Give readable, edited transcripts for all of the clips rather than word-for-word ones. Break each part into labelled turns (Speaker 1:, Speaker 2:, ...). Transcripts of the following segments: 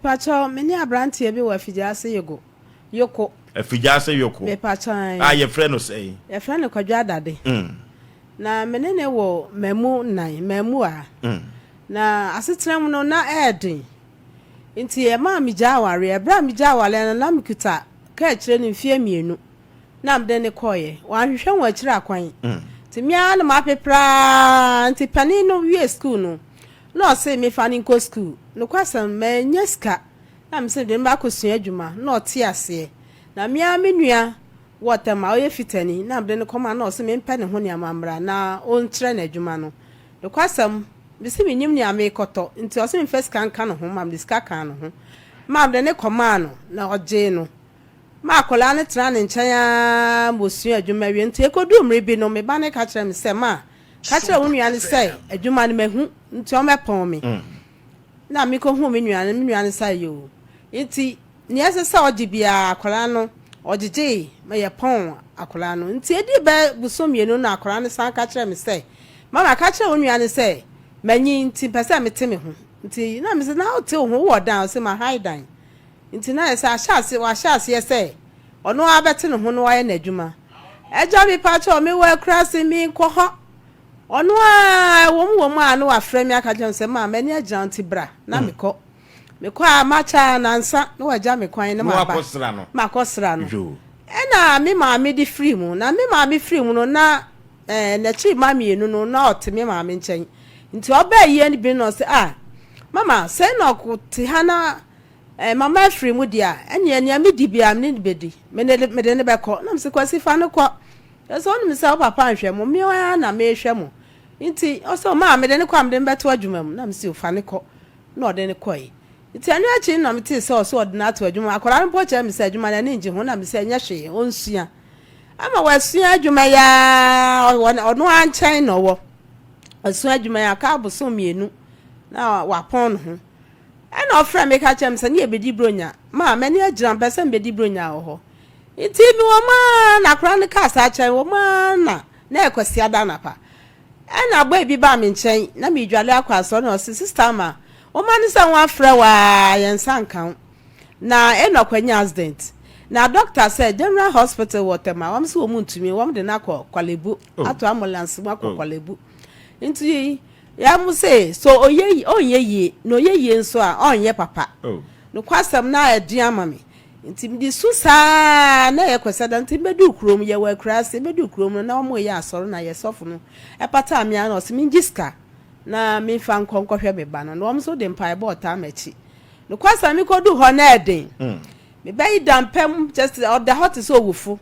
Speaker 1: Mepakyɛw, me ne abranteɛ bi wɔ Afigyaase Yogo, Yoko.
Speaker 2: Afigyaase Yoko.
Speaker 1: Mepakyɛw,
Speaker 2: A yɛfrɛ no sɛn?
Speaker 1: Yɛfrɛ no Kwadwo Adade. Na me ne no wɔ mmamu nnan, mmaamua. Na asetena mu no, na ɛyɛ den. Nti ɛmaa megyaa awareɛ. Berɛ a megyaa awareɛ no, na mekuta kaakyire no mfeɛ mmienu na mede no kɔeɛ. Wanhwehwɛ wɔn akyiri akwan. Nti me ara na mapepra ara. Nti panin no wiee sukuu no, na ɔse mefa no nkɔ sukuu. Nokwasɛm, mannya sika na mese mede no bɛakɔsua adwuma. Na ɔte aseɛ. Na me ara me nua wɔ Tema, ɔyɛ Fitani, na mede no kɔma no na ɔse mempɛ ne ho nneɛma mmra na ɔnkyerɛ no adwuma no. Nokwasɛm, mese mennim nea merekɔtɔ, nti ɔse memfa sika nka ne ho ma mede sika kaa ne ho ma mede no kɔmaa no na ɔgyee no ma akwadaa no tenaa ne nkyɛn ara ma ɔsuaa adwuma wie. Nti ɛkɔduu mmere bi no, me ba no ka kyerɛɛ me sɛ, Ma, ka kyerɛ wo nua no sɛ adwuma no mahu nti ɔmmɛpɔn me. Na mekɔhuu me nua no, me nua no sɛ yoo. Nti nea ɛsɛ sɛ ɔgye biara akwadaa no ɔgyegyee ma yɛpɔn akwadaa no. Nti ɛdii bɛyɛ bosom mmienu na akwadaa no san ka kyerɛɛ me sɛ, Mama ka kyerɛ wo nua no sɛ manyin nti mpɛ sɛ mete me ho. Nti na mese na wote wo ho, wowɔ dan? Ɔse mahae dan. Nti na ayɛ sɛ ahyɛ ase wahyɛ aseɛ sɛ ɔno ara bɛte ne ho na wayɛ n'adwuma. Agya mepakyɛw mewɔ akuraase menkɔ hɔ. Ɔno ara ɛwɔ mu wɔ mu a na wafrɛ me aka kyerɛ me sɛ ma m'ani agyina wo nti bra na mekɔ. Mekɔ a makyɛ ara nansa na wagya me kwan na maba makɔsra no. Ɛna me maame de firi mu. Na me maame firi mu no na eh, n'akyiri mma mmienu no na ɔte me maame nkyɛn. Nti ɔbaa yie no bi no ɔsɛ ah mama sɛ na ɔte ha na eh, mama afiri mu deɛ a ɛneɛ nea medi biara me ne no bɛdi. Me ne mede no bɛkɔ. Na mese Kwasi fa no kɔ. Ɛsɛ wonim sɛ wo papa nhwɛ mo, me ara na mehwɛ mo. Nti ɔsɛ ɔmaa mede no kɔ a mede no bɛto adwuma mu. Na mese fa no kɔ. na ɔde no kɔe. Ntsi ɛno ekyir no na metsee sɛ ɔse ɔde no ato edwuma mu. Akwadaa no mpo kyerɛɛ me sɛ edwuma no n'ani nngye ho na mese ɛnyɛ hwee, onsua. Ama wasua adwuma yi ara, ɔwɔ ɔno ara nkyɛn na ɔwɔ. Wasua adwuma yi aka abosom mmienu na wapɔn ne ho. Ɛna ɔfrɛɛ me ka kyerɛɛ me sɛ ne yɛbɛdi Buronya. Ma m'ani agyina, mepɛ sɛ mebɛdi Buronya wɔ hɔ. Nti mewɔ mu ara na akwadaa no kaa saa kyerɛ me, wɔ mu ara na na ɛyɛ Kwasiada anapa. Ɛna boy bi baa me nkyɛn na meredwale akɔ asɔre na ɔse, Sister Ama, wo ma no sɛ wɔafrɛ wo aa yɛn nsa nka wo. Na Enoch anya accident. Na doctor sɛ General Hospital wɔ Tema, wɔn se wɔn ntumi, wɔn de no akɔ Korle-Bu, ato ambulance mu akɔ Korle-Bu. Nti yɛn se so ɔyɛ ɔnyɛ yie, na ɔyɛ yie nso a ɔnyɛ papa. Nokwasɛm na ɛden ama me. Nti mede su saa ara, na ɛyɛ Kwasiada, nti mebɛduu kurom, yɛwɔ akuraase, mebɛduu kurom no na wɔreyɛ asɔre na yɛ sɔfo no pataa me ara na ɔse mengye sika na memfa nkɔ nkɔhwɛ me ba no, na wɔn nso de mpaebɔ ɔtaa m'akyi. Nokwasɛm mekɔduu hɔ na ɛden, me ba yi da mpa mu, kyerɛ sɛ ɔda hɔ te sɛ owufo,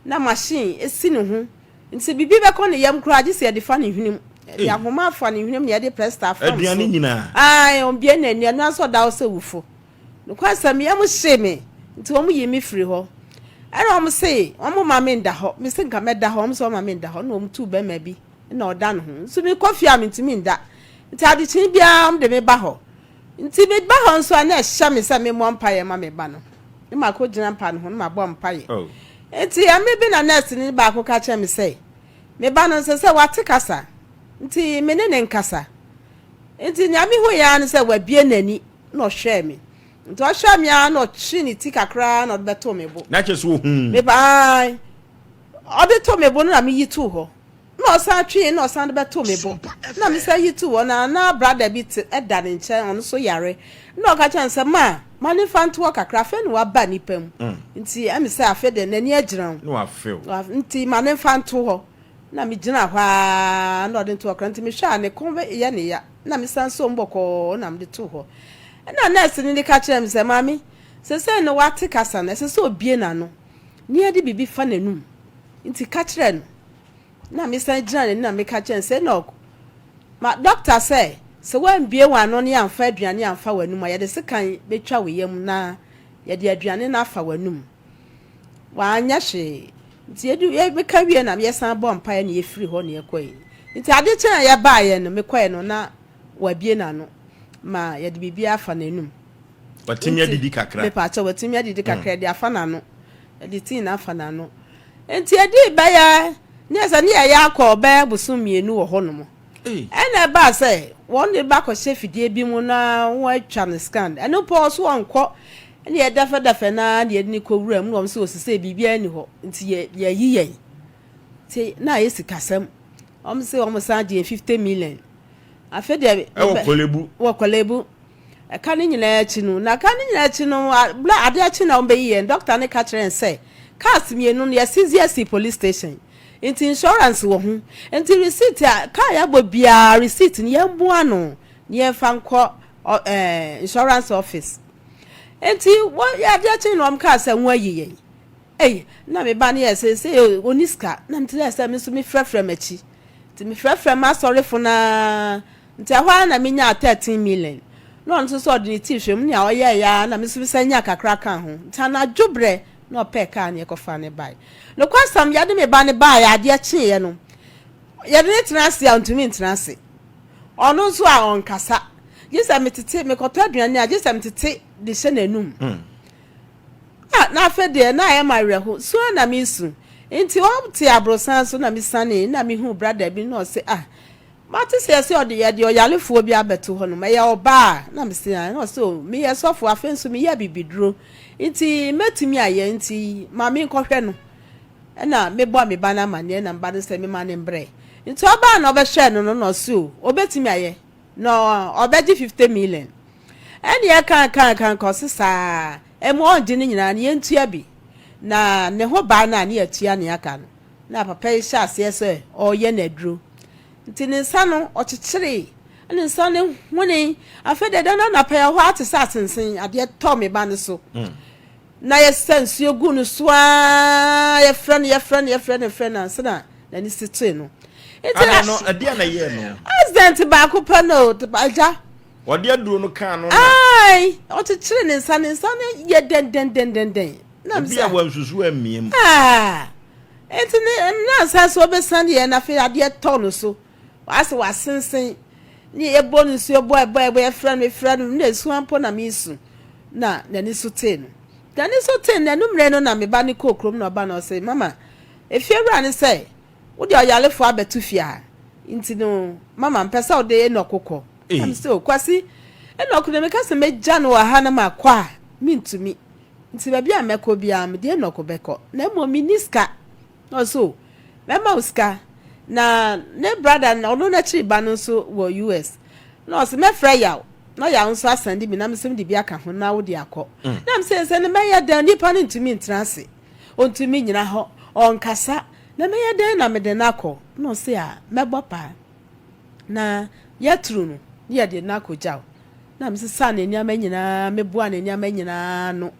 Speaker 1: na machine si ne ho, nti sɛ biribi bɛkɔ ne yam koraa gye sɛ yɛde fa ne hwenem, yɛde ahoma afa ne hwenem na yɛde plasta afam so.
Speaker 2: Aduane nyinaa?
Speaker 1: Ae, ɔmbue n'ani, ɛno ara nso ɔda hɔ sɛ owufo. Nokwasɛm, me yam hyee me, nti wɔn yii me firii hɔ. Ɛna wɔn se wɔn mma me nda hɔ, me se nka mɛda hɔ, wɔn se wɔn mma me nda hɔ, ɛna wɔn tuu bɛrima bi na ɔda ne ho. Nso me kɔ fie a mentumi nda, nti adekyee biara wɔn de me ba hɔ. Nti me ba hɔ nso a na ɛhyɛ me sɛ me mmɔ mpaeɛ ma me ba no, na makɔ gyina mpa no ho na mabɔ mpaeɛ.
Speaker 2: Oh.
Speaker 1: Nti ɛmere bi na nurse ni baako ka kyerɛ me sɛ, me ba no nsɛ sɛ wate kasa, nti me ne no nkasa. Nti nea me hui ara ne sɛ wabue n'ani. Na ɔhwɛɛ me. Nti ɔhwɛɛ me ara na ɔtwee ne ti kakra na ɔde bɛtoo me bo.
Speaker 2: Na kyerɛ sɛ ohuu.
Speaker 1: Me ba, ɔde too me bo no na meyi too hɔ. Na ɔsan twee na ɔsan de bɛtoo me bo. Na mesan yi too hɔ na na brada bi te da ne nkyɛn, ɔno nso yare. Na ɔka kyerɛɛ no sɛ, Ma, ma no mfa nto hɔ kakra, afei na waba nnipa mu. Nti ɛme sɛ afei deɛ n'ani agyina wo.
Speaker 2: Na wafew.
Speaker 1: Nti ma no mfa nto hɔ. Na megyinaa hɔ ara na ɔde nto hɔ koraa nti mehwɛ a ne kɔn yɛ ne ya na mesan soo mu bɔkɔɔ na mede too hɔ. Ɛnna nɛɛseni no ka kyerɛɛ me sɛ, Maame, seesei no wate kasa no, ɛsɛ sɛ obue n'ano na yɛde biribi fa n'anom. Nti ka kyerɛ no. Na mesan gyinaa n'anim na meka kyerɛɛ no sɛ, Enoch, ma dɔkta sɛ, sɛ woambue w'ano na yɛamfa aduane amfa w'anom a, yɛde sekan betwa wo yam na yɛde aduane no afa w'anom. Wanyɛ hwee. Nti yɛdu yɛ meka wie na yɛsan bɔɔ mpaeɛ na yɛfiri hɔ na yɛkɔe. Nti ade kyee a yɛbaeɛ no, mekɔe no na wabue n'ano ma yɛde biribi afa n'anum.
Speaker 2: Watumi adidi kakra.
Speaker 1: Mepaakyɛw, watumi adidi kakra, yɛde afa n'ano. Yɛde tii no afa n'ano. Nti ɛdii bɛyɛ, ne yɛ sɛ ne yɛyɛ akɔ bɛyɛ bosom mmienu wɔ hɔnom. Ɛna ɛbaa sɛ wɔn de ba kɔhyɛ fidie bi mu na wɔatwa no scan. Ɛno mpo ɔso ɔnkɔ. Ɛna yɛdɛfɛdɛfɛ no ara na yɛde no kɔwura mu na wɔn sɛ osisɛ biribiara nni hɔ nti yɛ yɛayi yɛn. Nti na ayɛ sikasɛm. Wɔn sɛ wɔn san gye yɛn 50 million. Afei deɛ
Speaker 2: Ɛwɔ Korle-Bu.
Speaker 1: Wɔ Korle-Bu. Ɛka no nyinaa akyi no, na ɛka no nyinaa akyi no, berɛ a adeɛ kye na wɔbɛyi yɛn, dɔkta no ka kyerɛɛ yɛn sɛ cars mmienu no yɛasi asi police station. Nti insurance wɔ ho. Nti receipt a car yɛabɔ biara receipt no yɛmmoa ano na yɛmfa nkɔ ɛɛ insurance office. Nti wɔ adeɛ kye na wɔn kaa sɛ wɔayi yɛn. Ei, na me ba no yɛ seesei ɔnni sika. Na mete dɛ sɛ me nso mefrɛfrɛ m'akyi. Nti mefrɛfrɛ m'asɔrefo no ara. Nti ɛhɔ ara na menyaa 13 million. Na ɔno nso sɛ ɔde ne ti hwɛ mu, nea ɔyɛeɛ ara na me nso mesan nyaa kakra kaa ho. Nti anadwo berɛ na ɔpɛɛ kaa no yɛkɔfaa no baeɛ. Nokwasɛm, yɛde me ba no baeɛ adeɛ kyeeɛ no, yɛde no tena ase a ɔntumi ntena ase. Ɔno nso a ɔnkasa. Gye sɛ metete, mekɔtɔ aduane a, gye sɛ metete de hyɛ n'anum. Ah, na afei deɛ na ayɛ me awerɛho, su ara na meresu. Nti ɔte aborosan so na mesianee na mehuu brada bi na ɔse ah, mate sɛ yɛse ɔde yɛde ɔyarefoɔ bi abɛto hɔnom, ɛyɛ ɔbaa a? Na mese ae, na ɔse oh, meyɛ sɔfo afei nso meyɛ abibiduro, nti mɛtumi ayɛ nti ma menkɔhwɛ no. Ɛna mebɔɔ me ba no amaneɛ na me ba no sɛ mema no mbrɛ. Nti ɔbaa na ɔbɛhwɛɛ no no na ɔse oh, ɔbɛtumi ayɛ. Na ɔbɛgye 50 million. Ɛne ɛka ka ka nka ɔse saa ɛmu ɔngye ne nyinaa no yɛntua bi na ne ho baa no a ne yɛatua nea aka no. Na papa yi hyɛ aseɛ sɛ ɔreyɛ no aduro. Nti ne nsa no ɔkyekyeree ne nsa no hone. Afei deɛ da no anapa yi ɛhɔ ara te sɛ asensen adeɛ tɔɔ me ba no so. Na yɛsa nsuo gu no so ara, yɛfrɛ no, yɛfrɛ no, yɛfrɛ no, yɛfrɛ no ansa na n'ani si toe no.
Speaker 2: Nti na no, ɛdeɛ na ɛyɛɛ no?
Speaker 1: Accident baako pɛ no, agya.
Speaker 2: Wɔde aduro no kaa no na.
Speaker 1: Ae, ɔkyekyere ne nsa, ne nsa no yɛ dɛndɛndɛndɛn.
Speaker 2: Na Ebi a wansusu ammie mu.
Speaker 1: Ah, nti ne na nsa so ɔbɛsan deɛ na afei adeɛ tɔ no so. Wase wasensen. Ne yɛbɔ no nsuo bɔ ɛbɔ ɛbɔ yɛfrɛ no yɛfrɛ no na esu ampo na mesu. Na n'ani so tee no. N'ani so tee no, n'anummerɛ no na me ba no kɔɔ kurom na ɔba na ɔse, Mama, efiewura no sɛ wode ɔyarefoɔ abɛto fie ha, nti no mama mpɛ sɛ wode Enoch kɔ. Na mese, O Kwasi, Enoch deɛ meka sɛ mɛgya no wɔ ha na makɔ a, mentumi. Nti baabi a mɛkɔ biara mede Enoch bɛkɔ. Na mmom menni sika. Na ɔse, O, mɛma wo sika. Na ne brada no, ɔno n'akyiri ba no nso wɔ US. Na ɔse, mɛfrɛ Yaw, na Yaw nso asɛnde bi na me nso mede bi aka ho na wode akɔ. Na mese, sɛ no mɛyɛ dɛn? Nipa no ntumi ntena ase, ɔntumi nnyina hɔ, ɔnkasa, na mɛyɛ dɛn na mede no akɔ? Na ɔse, ah, mɛbɔ paa na yɛaturu no na yɛde no akɔgya wo. Na mesesaa ne nneɛma nyinaa, meboaa ne nneɛma nyinaa ano.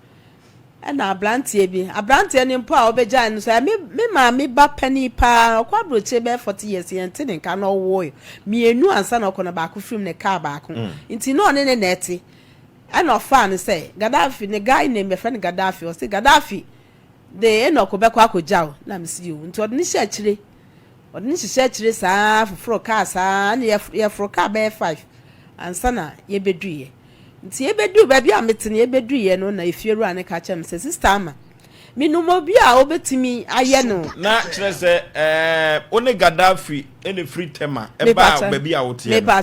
Speaker 1: Ɛna abranteɛ bi, abranteɛ no mpo a ɔbɛgyae no nso, ɛyɛ me me maame ba panin paa, ɔkɔ aburokyire bɛyɛ 40 years, yɛnte ne nka, na ɔwoe mmienu ansa na ɔkɔ, na baako firim ne kaa baako, nti na ɔne ne na ɛte. Ɛna ɔfaa no sɛ, Gaddafi, ne guy name yɛfrɛ no Gaddafi, ɔse Gaddafi de Enoch bɛkɔ akɔgya wo, na mese yoo, nti ɔde no hyɛ akyire, ɔde no hyehyɛ akyire saa, foforo kaa saa, ɛna yɛforo kaa bɛyɛ 5 ansa na yɛbɛduiɛ. Nti yɛbɛduu baabi a mete no, yɛbɛduiɛ no na efiewura no ka kyerɛɛ me sɛ, Sista Ama, menim obi a ɔbɛtumi ayɛ no.
Speaker 2: Na kyerɛ sɛ ɛɛ wo ne Gaddafi na ɛfiri Tema ɛbaa baabi a woteɛ no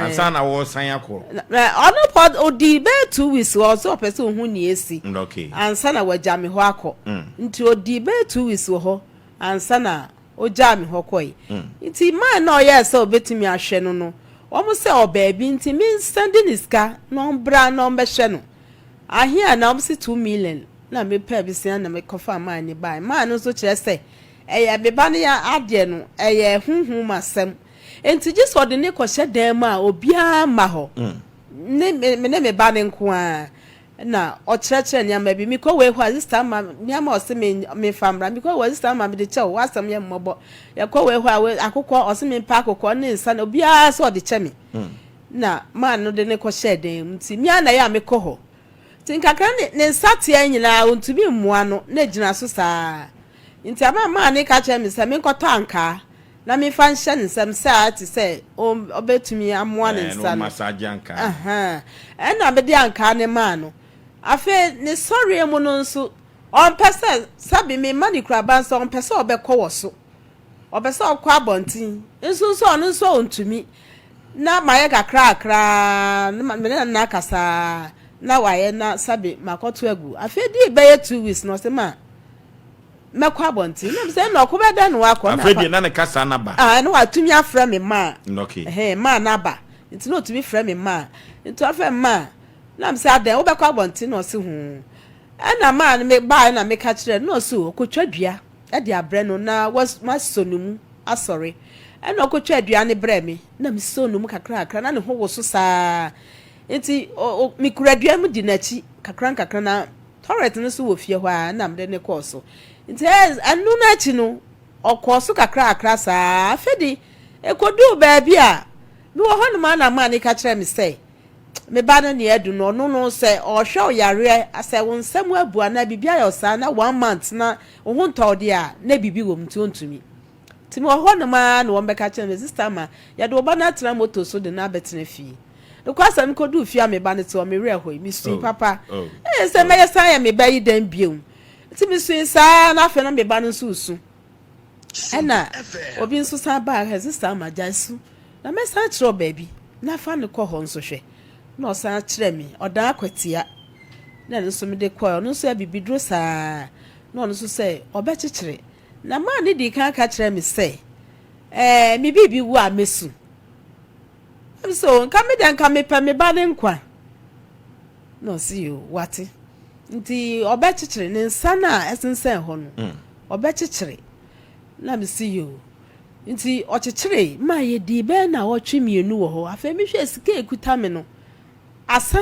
Speaker 2: ansa na wɔresan akɔ.
Speaker 1: Ɔno pɔ ɔdii bɛyɛ 2 weeks hɔ, ɔsɛ ɔpɛ sɛ ɔhu nea ɛsi ansa na wagya me hɔ akɔ. Nti ɔdii bɛyɛ 2 weeks wɔ hɔ ansa na Ogyaa me hɔ kɔe. Nti man no a ɔyɛɛ sɛ obetumi ahwɛ no no, wɔn sɛ ɔbaa bi nti mensɛnde ne sika na ɔmbra na ɔmbɛhwɛ no. Ahe a na wɔse 2 million na mepɛɛ besia na mekɔfaa man no bae. Man no nso kyerɛ sɛ ɛyɛ me ba no adeɛ no, ɛyɛ honhom mu asɛm. Nti gye sɛ ɔde no kɔhyɛ dan mu a obiara mma hɔ, ne me ne me ba no nko ara. Na ɔkyerɛkyerɛ nneɛma bi. Mekɔ wei hɔ a, sista ma nneɛma a ɔse me memfa mmra. Mekɔ wei sista ma mede kyɛ wo, w'asɛm yɛ mmɔbɔ. Yɛkɔ wei hɔ a, wei akokɔ, ɔse mempɛ akokɔ ne nsa na obiara sɛ ɔde kyɛ me. Na man no de no kɔhyɛɛ dan mu. Nti me ara na ɛyɛ a mekɔ hɔ. Nti nkakra ne ne nsateaa nyinaa ɔntumi mmoa no, na ɛgyina so saa. Nti ama man no ka kyerɛɛ me sɛ menkɔtɔ ankaa na memfa nhyɛ ne nsam sɛ a te sɛ ɔbɛtumi amoa ne nsa no. Ɛna mede ankaa no maa no. Afei ne sɔreɛ mu no nso, ɔmpɛ sɛ, sɛbe memma no kuraba nso, ɔmpɛ sɛ ɔbɛkɔ wɔ so. Ɔpɛ sɛ ɔkɔ abɔnten nso nso ɔno nso ɔntumi. Na mayɛ kakrakra na me ne no akasa na wayɛ na sɛbe makɔto agu. Afei dii bɛyɛ 2 weeks na ɔse ma mɛkɔ abɔnten na mesɛ ɛna ɔko bɛdɛn na wakɔ.
Speaker 2: Afei deɛ na ne kasa no aba.
Speaker 1: Ah, ɛna watumi afrɛ me maa. Ɛhɛn, maa no aba nti na ɔtumi frɛ me maa, nti ɔfrɛ me maa na mesɛ adɛn, wobɛkɔ abɔnten? Na ɔse hoo. Ɛna maa no me baa na meka kyerɛ no na ɔse ɔkɔtwa dua de abrɛ no na masɔ ne mu asɔre. Ɛna ɔkɔtwa dua no brɛ me na mesɔ ne mu kakrakra na ne ho wo so saa, nti mekura dua mu di n'akyi kakra nkakra na toilet no so wɔ fie hɔ a na mede ne kɔɔ so. Nti ɛno no akyi no ɔkɔɔ so kakrakra saa. Afei de ɛkɔduu baabi a mewɔ hɔnom a na maa ne ka kyerɛ me sɛ me ba no nea adu no, ɔno no sɛ ɔhwɛ ɔyareɛ sɛ wo nsɛm abu anaa biribi ayɛ ɔsaa na one month na wo ho ntɔ wo deɛ a, na biribi wɔ mu nti ɔntumi. Nti mewɔ hɔnom a na wɔn bɛka kyerɛ me, "Sister ma yɛde wo ba no atena moto so de no abɛtena fie." Nokwasɛm, kɔduu fie a me ba no te hɔ, me werɛ hɔ yi, mesui papa. Ɛyɛ sɛ mɛyɛ san yɛ me ba yi dɛn biom? Nti mesui saa na afei na me ba no nso resu. Ɛna obi nso san baa hɛ, "Sister ma gyae su na mɛsan kyerɛ wo baabi na fa no kɔ hɔ nso hwɛ." Na ɔsan kyerɛ me ɔdan akwatia na ɛno nso mede kɔɛ. Ɔno nso abibiduro saa na ɔno nso sɛ ɔbɛkyekyere na maa ne di kan ka kyerɛ me sɛ me biribi wu a mɛsu. Ɛm so nka me deɛ nka mepɛ me ba ne nkwa. Na ɔsi yo, wate, nti ɔbɛkyekyere ne nsa no a ɛsensɛn hɔ no, ɔbɛkyekyere. Na mesi yo, nti ɔkyekyere maa yɛdii bɛyɛ na ɔtwe 2 wɔ hɔ. Afei mehwɛ sika ekuta me no asa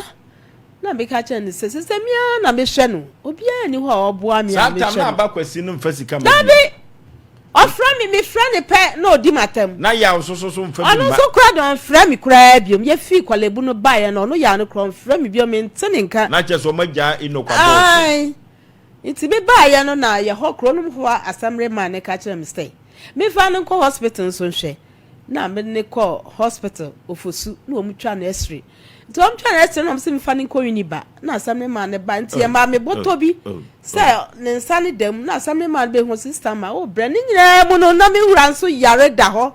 Speaker 1: na meka kyerɛ no sɛ mea na mehwɛ no, obiara ni hɔ a ɔboa me a
Speaker 2: Saa tam
Speaker 1: mehwɛ
Speaker 2: na
Speaker 1: no.
Speaker 2: Aba Kwasi no mfa sika ma
Speaker 1: Dabi, ɔfrɛ me, mefrɛ ne pɛ na ɔdi m'atam.
Speaker 2: Na yaw so so so mfa bi
Speaker 1: Ɔno
Speaker 2: mma.
Speaker 1: Nso kora de ɔmfrɛ me koraa biom. Yɛfii Korle Bu no baeɛ no, ɔno yaw no koraa ɔmfrɛ me biom, mente ne nka.
Speaker 2: Na kyerɛ sɛ ɔma gyaa Enoch abɔɔso.
Speaker 1: Ae, nti mebaeɛ no na yɛhɔ kuro no hɔ asɛmre maa ne ka kyerɛ me sɛ memfa no nkɔ hospital nso nhwɛ. Na mede ne kɔ hospital Ofosu na wɔn twa no x-ray. Nti wɔn twa no x-ray na wɔn sɛ memfa no nkɔ Winneba na asɛmre maa ne ba nti yɛmaa me bɔtɔ bi sɛ ne nsa ne da mu na asɛmre maa no bɛhu sister ma o brɛ ne nyinaa mu no na me wura nso yare da hɔ.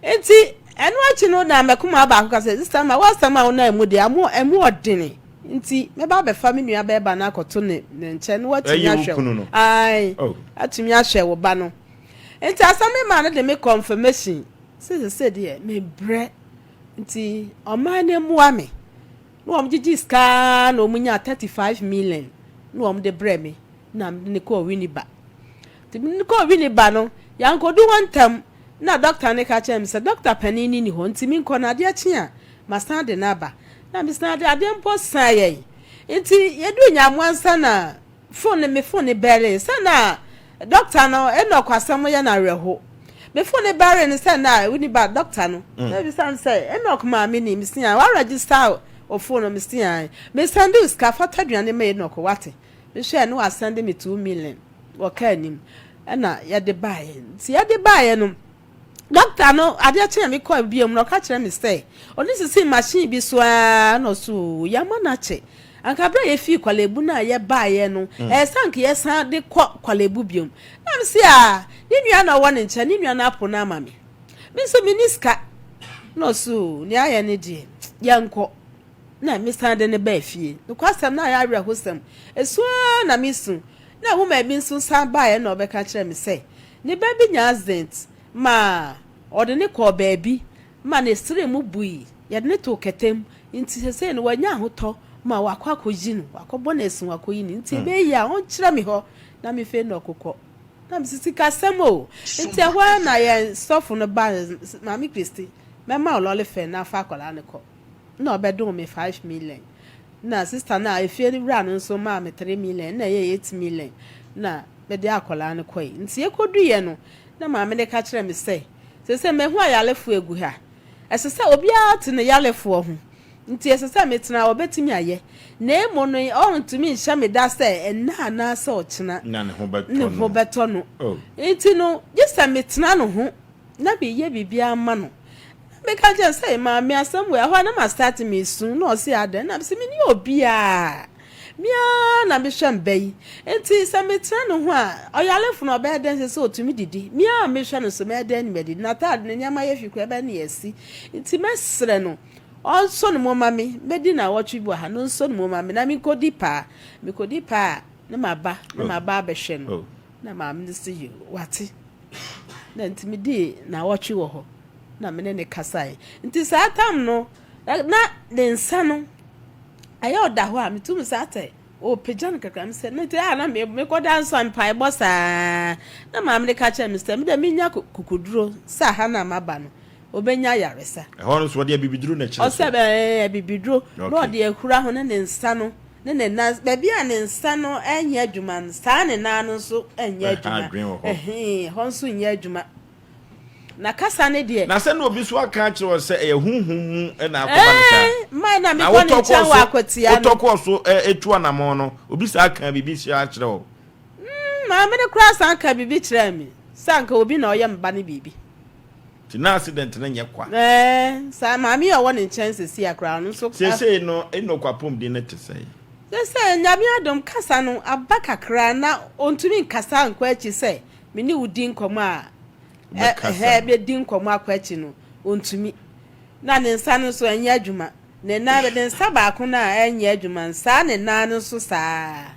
Speaker 1: Nti ɛno akyi no na mɛkoma baako ka sɛ, "Sister ma woasɛm a wonam mu deɛ amo ɛmu ɔdene, nti mɛba abɛfa me nua bɛɛba no akɔto ne nkyɛn na watumi
Speaker 2: Ɛyɛ wo
Speaker 1: ahwɛ
Speaker 2: kunu no?
Speaker 1: Ae, atumi ahwɛ wo ba no." Nti asɛm me maa no de me confirmation sɛ deɛ mebrɛ nti ɔman no mmoa me na wɔn gyegye sika na wɔn nya 35 million na wɔn de brɛ me na mede ne kɔɔ Winneba. Nti mede ne kɔɔ Winneba no, yɛankɔdu hɔ ntɛm na dɔkta no ka kyerɛ me sɛ dɔkta panin ni ni hɔ nti menkɔ na adeɛ kye a masan de no aba. Na mesan de adeɛ mpo san yɛn. Nti yɛduru Nyamoa nsa na phone me phone ne bɛree sɛ na dɔkta no Enoch asɛm yɛ no awerɛho. Me phone ne bɛree no sɛ na Winneba dɔkta no na ebisa no sɛ, "Enoch maame ni?" Mesi a wa register o phone no. Mesi a me send wo sika fata aduane ma Enoch wate. Mehwɛ no wa send me 2 million wɔ kaa anim ɛna yɛde baeɛ. Nti yɛde baeɛ no, dɔkta no adeɛ kyɛn a mekɔɔ bio mu no, ɔka kyerɛ me sɛ ɔne sisi machine bi so ara na ɔso yɛama no akyɛ. Anka berɛ a yɛfii Korle Bu no a yɛbaeɛ no, ɛyɛ sɛ anka yɛsan de kɔ Korle Bu biom. Na mese a ne nua na ɔwɔ ne nkyɛn, ne nua no apo no ama me, me nso menni sika. Na ɔso nea ayɛ ne deɛ yɛnkɔ. Na mesan de ne baa fie. Nokwasɛm na ayɛ awerɛhosɛm, esu ara na mesu. Na woman bi nso san baeɛ na ɔbɛka kyerɛ me sɛ ne ba bi nya accident ma ɔde ne kɔɔ baabi ma ne sere mu bui, yɛde ne too kɛtɛm, nti sesei no wanya ahotɔ ma wakɔ akɔyi no, wakɔbɔ no asu wakɔyi no, nti ɛbɛyɛ yie a ɔnkyerɛ me hɔ na mefei na ɔkokɔ. Na mesi sikasɛm o. Nti ɛhɔ ara na yɛn sɔfo no ba, "Maame Kristi, mɛma wo lorry fare na afa akwadaa no kɔ." Na ɔbɛdom me 5 million na sister no a efie no wura no nso maa me 3 million na ɛyɛ 8 million na mede akwadaa no kɔe. Nti yɛkɔduyɛ no na maame no ka kyerɛ me sɛ sɛ mahu ayalefoɔ egu ha, ɛsɛ sɛ obiara te ne yalefoɔ ho, nti ɛsɛ sɛ metena a wɔbɛtumi ayɛ na emu no ɔntumi nhyɛ me da sɛ ɛnna anaasɛ ɔkyena
Speaker 2: na ne ho bɛtɔ
Speaker 1: ne ho
Speaker 2: no.
Speaker 1: Bɛtɔ no. Nti no gye sɛ metena no ho na meyɛ biribiara ma no. Na meka kyerɛ sɛ, "Maame, asɛm wei ɛhɔ a na ma start mesu." Na ɔse, "Adɛn?" Na mesɛ, "Menni obiara." Me ara na mehwɛ me ba yi. Enti sɛ metena ne ho a, ɔyarefo no ɔbɛyɛ dɛn sɛ sɛ otumi didi? Me ara a mehwɛ no nso, mɛyɛ dɛn ne madidi? N'ataade, ne nneɛma yɛ fi koraa, ɛbɛyɛ ne asi. Enti mɛsrɛ no, ɔnsɔ ne mu mma me. Mɛdi nnawɔtwe bi wɔ ha no, ɔnsɔ ne mu mma me na menkɔdi paa. Mekɔdi paa a, na maba, na maba abɛhwɛ no. Na maame no se, Yoo, wate. Na nti medii nnawɔtwe wɔ hɔ, na me ne no kasae. Nti saa tam no, na ne nsa no, Ayɛ ɔda hɔ a, metu me sa sɛ ɔrepagya no kakra. Mesɛ ne deɛ a na mekɔda nso a mpaebɔ saa. Na maame no ka kyerɛ me sɛ me deɛ menya kukuduro sɛ aha no a maba no, ɔbɛnya ayaresa.
Speaker 2: Ɛhɔ no nso ɔde abibiduro na ɛkyerɛ so?
Speaker 1: Ɔsɛ ɛɛ abibiduro na ɔde ahura ho ne ne nsa no ne ne nan baabi a ne nsa no nyɛ adwuma no saa ne nan no nso nyɛ adwuma. Ɛhɛn ɛhɔ nso nyɛ adwuma. Na kasa ne deɛ.
Speaker 2: Na sɛ na obi nso aka akyerɛ wo sɛ ɛyɛ honhom mu na akɔba no saa.
Speaker 1: Ɛɛ, mmae na mekɔ ne nkyɛn wɔ akwatia
Speaker 2: no. Wotɔ kɔɔ so tu anammɔn no, obi saa kaa biribi kyerɛ wo?
Speaker 1: Mm, maame no koraa san kaa biribi kyerɛɛ me, sɛ anka obi na ɔyɛ me ba no biribi.
Speaker 2: Nti na accident no nyɛ kwa?
Speaker 1: Ɛɛ, saa maame yi a ɔwɔ ne nkyɛn seesei a koraa, ɔno nso.
Speaker 2: Seesei no, Enoch apɔmuden no te sɛn?
Speaker 1: Seesei, Nyame adom, kasa no aba kakra, na ontumi nkasa nkɔ akyi sɛ me ne wo di nkɔmmɔ a, ɛhɛɛ, bɛdi nkɔmmɔ akɔ akyi no, ɔntumi. Na ne nsa no nso, ɛnyɛ adwuma. Ne nan, ne nsa baako no a ɛnyɛ adwuma no, saa ne nan no nso saa ara.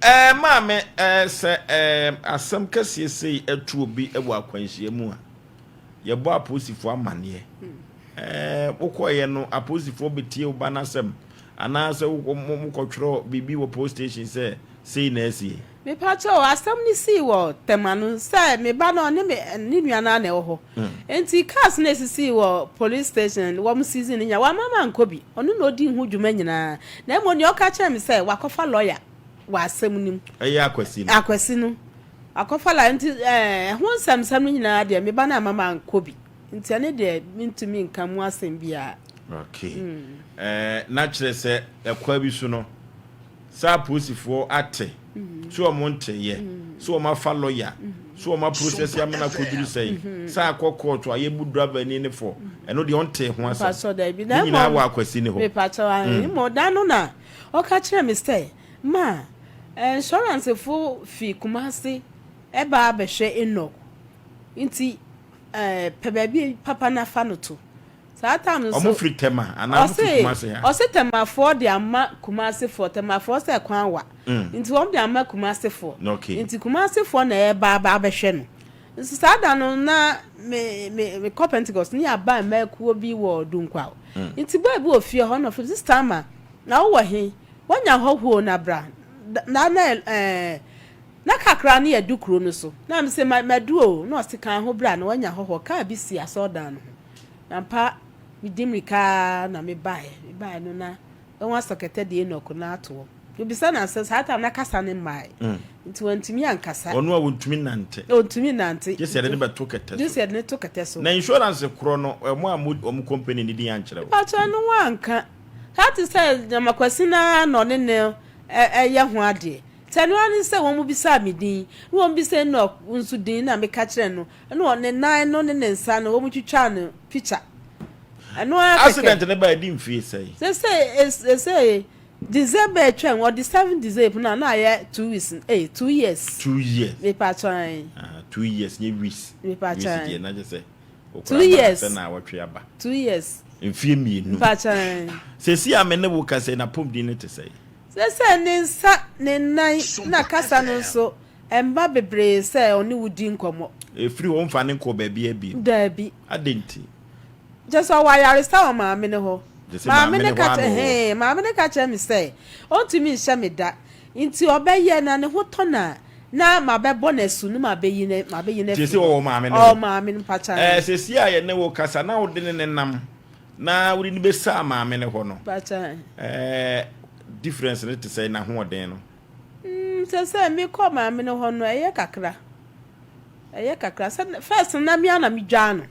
Speaker 2: Ɛɛ, maame, ɛɛ, sɛ ɛɛ, asɛm kɛseɛ sei to obi wɔ akwanhyia mu a, yɛbɔ apolisifoɔ amaneɛ. Ɛɛ, wokɔeɛ no, apolisifoɔ bɛtie wo ba no asɛm, anaasɛ wo, mo, mokɔtwerɛ biribi wɔ police station sɛ sei na asie?
Speaker 1: Mepakyɛw, asɛm no sii wɔ Tema no sɛ me ba no ɔne me ne nua no ara na ɛwɔ hɔ. Enti cars no a esisii wɔ police station no wɔn season no nyinaa wamma mankɔ bi. Ɔno na odii ho dwuma nyinaa. Na mmom nea ɔka kyerɛɛ me sɛ wakɔfa lɔya wɔ asɛm no mu.
Speaker 2: Ɛyɛ Akwasi no.
Speaker 1: Akwasi no. Wakɔfa lɔya nti ɛɛ ɛho nsɛmnsɛm no nyinaa deɛ me ba no amma mankɔ bi. Nti ɛno deɛ mentumi nka mu asɛm biara.
Speaker 2: Okay. Ɛɛ na kyerɛ sɛ ɛkwan bi so no. Sɛ apolisifoɔ ate, sɛ wɔn nteeɛ, sɛ wɔn afa lɔya, sɛ wɔn aprosɛse amena akɔduru sɛn, sɛ akɔ kɔɔto a yɛbu drivani no fɔ, ɛno deɛ ɔntee ho asɛm. Ne nyinaa wɔ Akwasi no hɔ.
Speaker 1: Mepakyɛw ahe, mmom da no na ɔka kyerɛɛ me sɛ, Ma insurancefoɔ fi Kumasi ba abɛhwɛ Enoch, nti pɛ baabi papa na fa no to. Saa time no
Speaker 2: nso. Ɔmo firi Tema anaa ɔmo firi Kumasi ha?
Speaker 1: Ɔse Temafoɔ de ama Kumasefoɔ, Temafoɔ sɛ kwan wa nti wɔn de ama Kumasefoɔ. Nti Kumasefoɔ na ɛreba aba abɛhwɛ no. Nso saa da no na me me me kɔ Pentecost ne yɛaba mmaa kuo bi wɔ Dunkwaw. Nti boy bi wɔ fie hɔ na ɔfrɛ me, Sister Ama, na wowɔ he? Woanya hɔhoɔ na bra. Na na ɛɛ na kakra no yɛdu kuro no so. Na me se madu o, na ɔse kan ho bra na woanya hɔhoɔ. Kaa bi si asɔredan no ho. Ampa, medi mmirika ara na mebaeɛ. Mebaeɛ no na wɔasɔ kɛtɛ de Enoch no ato hɔ. Mebisa no asɛm, saa time no na kasa no mmaeɛ. Nti wantumi ankasa.
Speaker 2: Ɔno a ɔntumi nnante.
Speaker 1: Ɔntumi nnante.
Speaker 2: Gye sɛ yɛde no bɛto kɛtɛ so.
Speaker 1: Gye sɛ yɛde no to kɛtɛ so.
Speaker 2: Na insurance korɔ no, wɔn ammɔ wɔn company no din ankyerɛ wo?
Speaker 1: Mpakyɛ ɛno wɔanka. Saa te sɛ Gyama Kwasi no ara na ɔne no yɛ ho adeɛ. Nti ɛno ara ne sɛ wɔbisaa me din, na wɔbisa Enoch nso din na meka kyerɛɛ no. Ɛna ne nan no ne ne nsa no wɔn twitwaa no picture. Ɛno ara kɛkɛ.
Speaker 2: Accident no ba ɛdi mfie sɛn?
Speaker 1: Sese sese December atwam ɔde 7 December na na ayɛ 2 weeks eh 2 years.
Speaker 2: 2 years.
Speaker 1: Mepa kyan.
Speaker 2: Ah 2 years nye weeks.
Speaker 1: Mepa kyan.
Speaker 2: Weeks deɛ na kyɛ sɛ.
Speaker 1: 2 years.
Speaker 2: Sɛ na awɔtwe aba.
Speaker 1: 2 years.
Speaker 2: Mfie mmienu.
Speaker 1: Mepa kyan.
Speaker 2: Sese a me ne wo kasa yi na pɔmuden no te sɛn?
Speaker 1: Sese ne nsa ne nan na kasa no nso. Ɛmma bebree sɛ ɔne wo di nkɔmmɔ.
Speaker 2: Ɛfiri hɔ, womfa no nkɔɔ baabiara bio.
Speaker 1: Daabi.
Speaker 2: Adɛn nti?
Speaker 1: Kyerɛ sɛ ɔwɔ ayaresa wɔ maame no hɔ.
Speaker 2: Gye sɛ maame no hɔ ara na ɔwɔ.
Speaker 1: Hee, maame no ka kyerɛ me sɛ ɔntumi nhyɛ me da, nti ɔbɛyɛ na ne ho tɔ no a, na mabɛbɔ no asu na mabɛyi no, mabɛyi no
Speaker 2: Nti
Speaker 1: afiri
Speaker 2: seesei
Speaker 1: hɔ.
Speaker 2: ɔwɔ maame no
Speaker 1: Ɔwɔ
Speaker 2: hɔ.
Speaker 1: maame no, mpakyɛ
Speaker 2: Ɛɛ,
Speaker 1: ahe.
Speaker 2: seesei a yɛne wo kasa na wode no nenam na wode no bɛsaa maame no hɔ no,
Speaker 1: Mpakyɛ ahe.
Speaker 2: ɛɛ, difference no te sɛn, n'ahoɔden no?
Speaker 1: Mm, sɛsɛ me kɔ maame no hɔ no, ɛyɛ kakra. Ɛyɛ kakra. Sɛ first no na me ara na me dware no.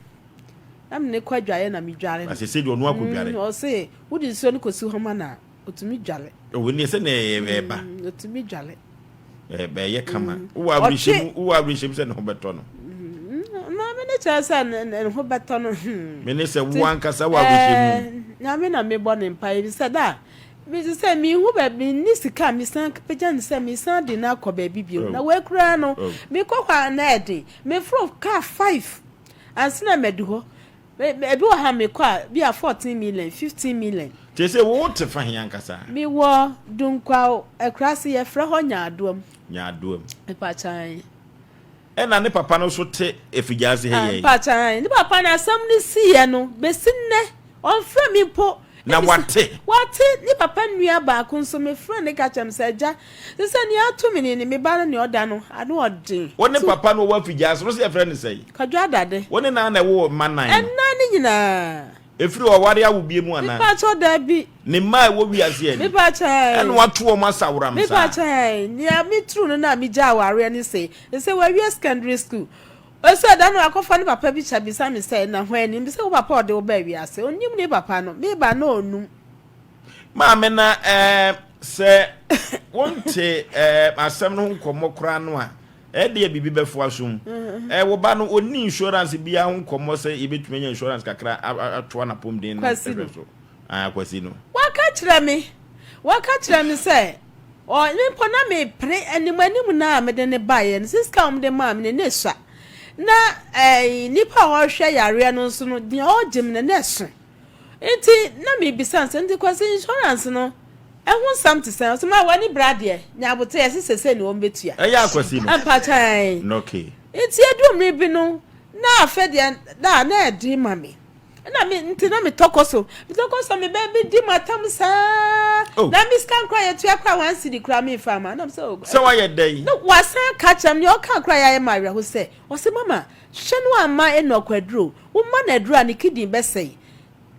Speaker 1: Na me ne kɔ adwareɛ na me dware no.
Speaker 2: Na sɛsɛ deɛ ɔno akɔ dware.
Speaker 1: Mm, ɔse wode nsuo no kɔsi hɔ ma no a, ɔtumi dware.
Speaker 2: Ɔwɔ ne sɛ na ɛba.
Speaker 1: Mm, ɔtumi dware.
Speaker 2: Ɛyɛ kama. Wowɔ awerɛhyɛmu, wowɔ awerɛhyɛmu sɛ ne ho bɛtɔ no.
Speaker 1: Mm, maame no kyerɛ sɛ ne ho bɛtɔ no.
Speaker 2: Me ne sɛ wo ankasa wɔ awerɛhyɛmu.
Speaker 1: Nyame na mebɔ ne mpaeɛ bi sɛ da. Mese sɛ menhu baabi, menni sika a mesan pagya no sɛ mesan de no akɔ baabi bio. Na wei koraa no, mekɔ hɔ a na ɛden. Meforo kaa 5 ansa na madu hɔ. Ebi wɔ ha mekɔ a, bi a 14 million, 15 million.
Speaker 2: Kyerɛ sɛ wo te fa he ankasa?
Speaker 1: Mewɔ Dunkwa akuraase, yɛfrɛ hɔ Nyaadoam.
Speaker 2: Nyaadoam.
Speaker 1: Mepakyan.
Speaker 2: Ɛna ne papa no nso te Afigyaase ha yi?
Speaker 1: Mpakyan. Ne papa no asɛm no siiɛ no, bɛsi nnɛ, ɔmfrɛ me mpo.
Speaker 2: Na wate?
Speaker 1: Wate. Ne papa nua baako nso, mefrɛ no ka kyerɛ me sɛ, Agya, te sɛ nea ato me ni, me ba no nea ɔda no, ano ɔden.
Speaker 2: Wo ne papa no ɔwɔ Afigyaase no, wo se yɛfrɛ no sɛn?
Speaker 1: Kwadwo Adade.
Speaker 2: Wo ne no ara na ɛwoo mma nnan no?
Speaker 1: Nnan no nyinaa.
Speaker 2: Ɛfiri ɔware awo bie mu anaa?
Speaker 1: Mepakyɛw, dabi.
Speaker 2: Ne mma a ɛwɔ wiase ani.
Speaker 1: Mepakyɛw.
Speaker 2: Ɛna wato wɔn asaworam saa.
Speaker 1: Mepakyɛw, nea meturu no na megyaa awareɛ ne sei. Sɛ wawie secondary school. Ɔsɛ da no akɔfa ne papa bi kyɛ bisa me sɛ, na hwan ni? Mese wo papa a ɔde wo baa wiase. Ɔnnim ne papa no. Meba na ɔnum.
Speaker 2: Maame na ɛɛ sɛ wonte ɛɛ asɛm no ho nkɔmmɔ koraa no a, ɛdeɛ biribi bɛfoa so mu. Ɛɛ wo ba no ɔnni insurance biara ho nkɔmmɔ sɛ yɛbɛtumi anya insurance kakra atoa n'apɔmuden no
Speaker 1: Kwasi no.
Speaker 2: hwɛ so. Ah, Kwasi no.
Speaker 1: Waka kyerɛ me, waka kyerɛ me sɛ, ɔ, me mpo na mepere anim anim no a mede no baeɛ no, sɛ sika a wɔde maa me no, na ɛsua. Na ɛɛ nipa a ɔrehwɛ yareɛ no nso no, deɛ ɔregye me no, na ɛso. Nti na mebisa no sɛ, nti Kwasi insurance no, ɛho nsɛm te sɛn? Ɔse, ma w'ani bere adeɛ, nya aboterɛ, yɛse sesei na wɔbɛtua.
Speaker 2: Ɛyɛ akwasi no.
Speaker 1: Mpakyɛw.
Speaker 2: Okay.
Speaker 1: Nti ɛduru mmere bi no, na afei deɛ, na na ɛden ma me. Ɛna me, nti na metɔ kɔ so. Metɔ kɔ so a, me ba bi di m'atam saa.
Speaker 2: Oh.
Speaker 1: Na me sika nkora yɛtua koraa one cedi koraa memfa ama. Na mesɛ, oh.
Speaker 2: Sɛ wayɛ dɛn?
Speaker 1: Na wasan aka akyerɛ me, nea ɔka koraa yɛ ayɛ me awerɛho sɛ, ɔse, mama, hwɛ no amma Enoch aduro. Woma no aduro a, ne kidney bɛsɛe.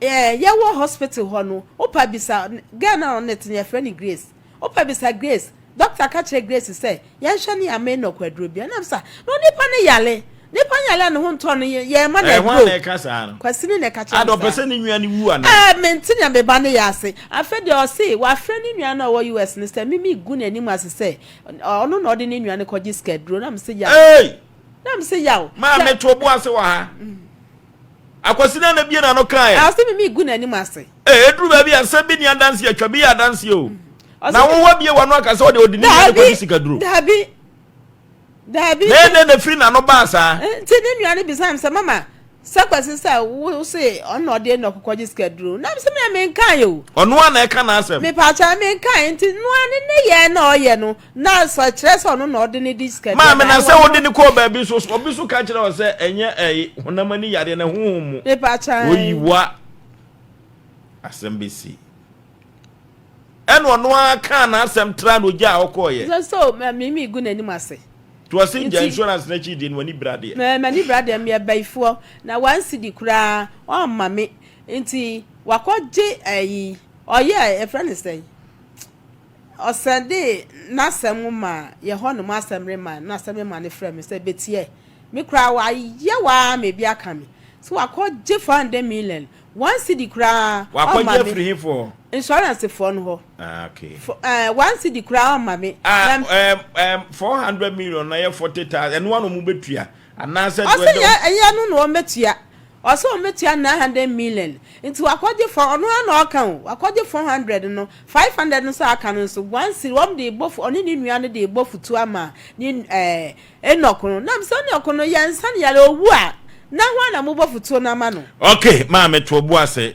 Speaker 1: Ɛɛ, yɛwɔ hospital hɔ no, wopa bisa, girl no a ɔne no te no, yɛfrɛ no Grace. Wopa bisa Grace, doctor ka kyerɛ Grace sɛ, yɛnhwɛ ne yɛama Enoch aduro bi. Ɛna mesa, na onipa no yare. Nipa no yare a ne ho ntɔ no, yɛma no
Speaker 2: Ɛɛ, hwan
Speaker 1: aduro.
Speaker 2: na ɛka saa no?
Speaker 1: Kwasi no na ɛka kyerɛ
Speaker 2: Ada,
Speaker 1: me
Speaker 2: ɔpɛ
Speaker 1: saa.
Speaker 2: sɛ ne nua no wu anaa?
Speaker 1: Ɛɛ, mente nea me ba no yɛ ase. Afei deɛ ɔse, wafrɛ ne nua no a ɔwɔ US no sɛ, me megu n'anim ase sɛ, ɔno na ɔde ne nua no kɔgye sika aduro. Na mese, yaw.
Speaker 2: Ei!
Speaker 1: Na mese, yaw.
Speaker 2: Maame, to bo ase wɔ ha. Akwasi no na bie n'ano kaeɛ.
Speaker 1: Ɔse me megu n'anim ase.
Speaker 2: Ee, eduru baabi a nsɛm bi ni adanse atwa bi yɛ adanse o.
Speaker 1: Ɔse
Speaker 2: Na wo wabie w'ano aka sɛ ɔde ɔde ne nua no kɔgye sikaduro.
Speaker 1: Dabi, dabi.
Speaker 2: Na ɛdɛn na efiri n'ano baa saa?
Speaker 1: Nti ne nua no bisaa me sɛ, Mama, sɛ Kwasi sɛ wo se ɔno na ɔde Enoch kɔgye sikaduro? Na mese me menkae o.
Speaker 2: Ɔno ara na ɛka n'asɛm.
Speaker 1: Mepaakyɛw, menkae. Nti noa ne nneyɛɛ na ɔyɛ no, na sɛ kyerɛ sɛ ɔno na ɔde no di sikaduro.
Speaker 2: Maame, na sɛ wode no kɔɔ baabi nso, obi nso ka kyerɛ wo sɛ ɛnyɛ ɛyi honam ani yareɛ na honhom mu.
Speaker 1: Mepaakyɛw.
Speaker 2: Oyi wa asɛm bɛsi. Ɛna ɔno ara kaa n'asɛm tra na ogyaa hɔ kɔɔeɛ.
Speaker 1: Sɛ so me gu n'anim ase.
Speaker 2: To ɔse gya insurance n'akyi deɛ no w'ani bra deɛ.
Speaker 1: M'ani bra deɛ meyɛ bayifoɔ na one cedi koraa ɔmma me nti wakɔ gye ayi ɔyɛ yɛfrɛ no sɛn ɔsɛnde n'asɛm ma yɛ hɔ nom asɛmre ma na asɛmre ma no frɛ me sɛ betiɛ me koraa wayɛ waa ma ebi aka me sɛ wakɔ gye 400 million One cedi koraa
Speaker 2: Wakɔgye
Speaker 1: ɔmma me.
Speaker 2: afiri he foɔ hɔ?
Speaker 1: Insurance foɔ no hɔ.
Speaker 2: Ah, okay.
Speaker 1: Fo ɛɛ one cedi koraa ɔmma me.
Speaker 2: Ah,
Speaker 1: Na
Speaker 2: 400 million na yɛ 40,000, ɛno ara na wɔn bɛtua? Anaasɛ
Speaker 1: Ɔse nyɛ ɛnyɛ ɛno na wɔn bɛtua. Ɔse wɔn bɛtua 900 million. Nti wakɔgye four, ɔno ara na ɔka o, wakɔgye 400 no, 500 no nso a aka no nso, one cedi, wɔn de rebɔ fu, ɔne ne nua no de rebɔ futuo ama ne ɛɛ Enoch no, nam sɛ Enoch no yɛ nsa no yare owu a, na hwan na mobɔ fotuo no ama no?
Speaker 2: Ok, maame to bo ase.